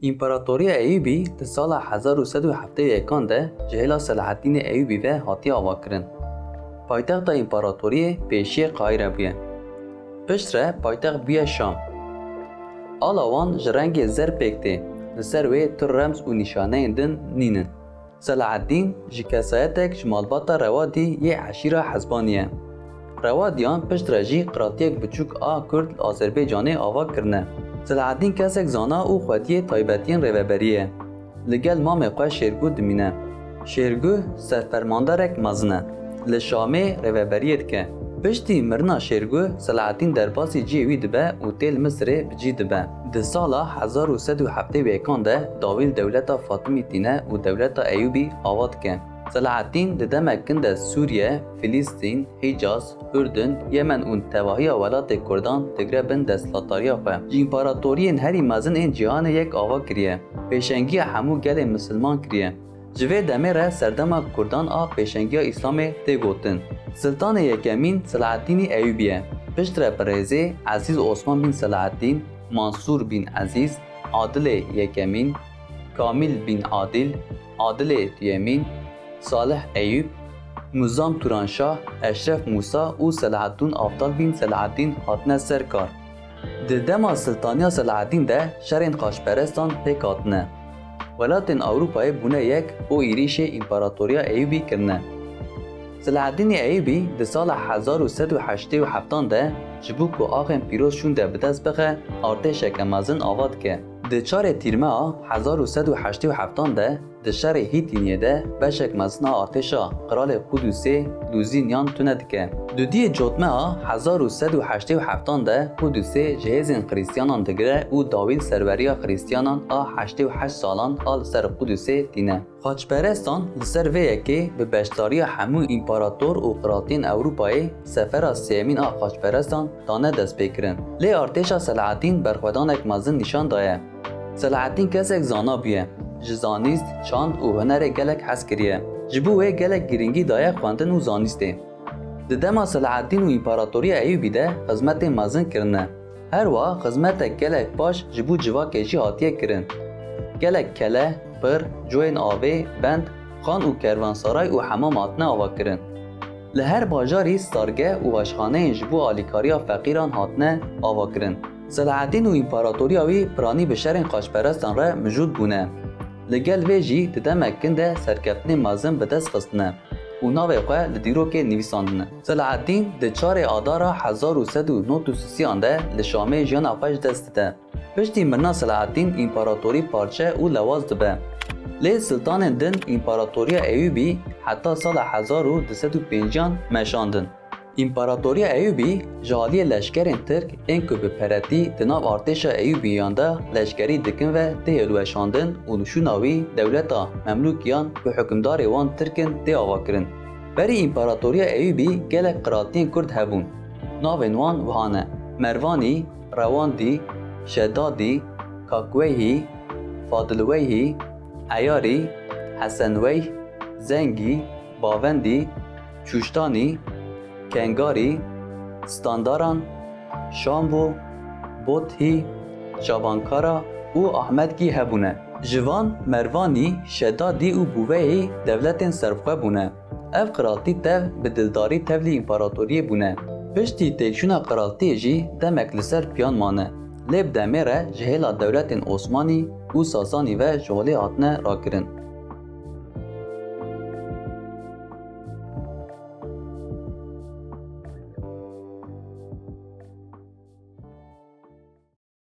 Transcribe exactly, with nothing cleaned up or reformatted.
Împaratoriya Eyûbî di sala hezar û sed û heftê û yekan de ji hêla Selahaddînê Eyûbî ve hatiye avakirin. Paytexta împaratoriyê pêşiyê Qahîre bûye. Piştre paytext bûye Şam. Ala wan ji rengê zer pêk tê, li ser wê tu remz û nîşaneyên din nînin. Selahaddîn ji kesayetek ji malbata Rewadî yê eşîra Hezbanî ye. Rewadiyan piştre jî qiraltiyek biçûk a Kurd li Azerbaycanê ava kirine. Selahaddîn kesek zana û xwediyê taybetiyên rêveberiyê ye. Li gel mamê xwe Şêrguh dimîne. Şêrguh serfermandarek mezin e. Li Şamê rêveberiyê dike. Piştî mirina Şêrguh, Selahaddîn derbasî cihê wî dibe û tê li Misirê bi cî dibe. Di sala hezar û sed û heftê û yekan de dawî li dewleta Fatimî tîne û dewleta Eyûbî ava dike. Selahaddîn di demek kin de Sûriye, Filîstîn, Hîcaz, Urdun, Yemen û tevahiya welatê Kurdan digire bin desthilatdariya xwe. Ji împaratoriyên herî mezin ên cîhanê yek ava kiriye. Pêşengiya hemû gelên misilman kiriye. Ji vê demê re serdema Kurdan a pêşengiya Îslamê tê gotin. Siltanê yekemîn Selahaddînî Eyûbî ye. Piştre bi rêzê Ezîz Osman bin Selahaddîn, Mansûr bin Ezîz, Adilê yekemîn, Kamîl bin Adil, Adilê duyemîn, Salih Eyûb, Nizam Turanşah, Eşref Mûsa û Selahaddîn Afdal bin Selahaddîn hatine ser kar. Di dema Siltaniya Selahaddîn de şerên xaçperestan pêk hatine. Welatên Ewropayê bûne yek û êrîşê Împaratoriya Eyûbî kirine. Selahaddînê Eyûbî di sala hezar û sed û heştê û heftan de ji bo ku axên pîroz şûnde bi dest bixe, artêşeke mezin ava dike. Di çarê Tîrmeha hezar û sed û heştê û heftan de di şerê Hîtîniyê de beşek mezin a artêşa Qiralê Qudusê Lûzînyan tune dike. Dudiyê Cotmeha hezar û sed û heştê û heftan de Qudusê ji hêzên Xirîstiyanan digire û dawî li serweriya Xirîstiyanan a heştê û heşt salan a li ser Qudusê tîne. Xaçperestan li ser vê yekê bi beşdariya hemû împarator û qiraltiyên Ewropayê sefera sêyemîn a xaçperestan dane destpêkirin. Lê artêşa Selahaddîn berxwedanek mezin nîşan daye. Selahaddîn kesek zana bûye. Ji zanîst, çand û hunerê gelek hez kiriye. Ji bo wê gelek girîngî daye xwendin û zanîstê. Di dema Selahaddîn û Împaratoriya Eyûbî de xizmetên mezin kirine. Her wiha xizmetek gelek baş ji bo civakê jî hatiye kirin. Gelek kele, pir, cuyên avê, bend, xan û kerwansaray û hemam hatine avakirin. Li her bajarî stargeh û aşxaneyên ji bo alîkariya feqîran hatine avakirin. Selahaddîn û împaratoriya wî piranî bi şerên xaçperestan re mijûl bûne. Li gel vê jî di demek kin de serkeftinên mezin bi dest xistine û navê xwe li dîrokê nivîsandine. Selahaddîn di çarê Adara hezar û sed û nod û sisiyan de li Şamê jiyana xwe ji dest dide. Piştî mirina Selahaddîn împaratorî parçe û lewaz dibe. Lê siltanên din Împaratoriya Eyûbî heta sala hezar û du sed û pênciyan meşandin. Împaratoriya Eyûbî ji aliyê leşkerên Tirk ên ku bi peretî di nav artêşa Eyûbiyan de leşkerî dikin ve tê hilweşandin û li şûna wî dewleta Memlûkiyan ku hukimdarê wan Tirk in tê avakirin. Berî Împaratoriya Eyûbî gelek qiraltiyên Kurd hebûn. Navên wan wiha ne: Mervanî, Rewandî, Şedadî, Kakweyhî, Fadilweyhî, Eyarî, Hesenweyh, Zengî, Bavendî, Çûştanî, Kengarî, Standaran, Şambo, Bothî, Şabankara û Ahmedgî hebûne. Ji van Mervanî, Şedadî û Bûveyhî dewletên serbixwe bûne. Ev qiraltî tev bi dildarî tevlî împaratoriyê bûne. Piştî têkşûna qiraltiyê jî demek li ser piyan mane. Lê bi demê re ji hêla dewletên Osmanî û Sasanî ve ji holê hatine rakirin.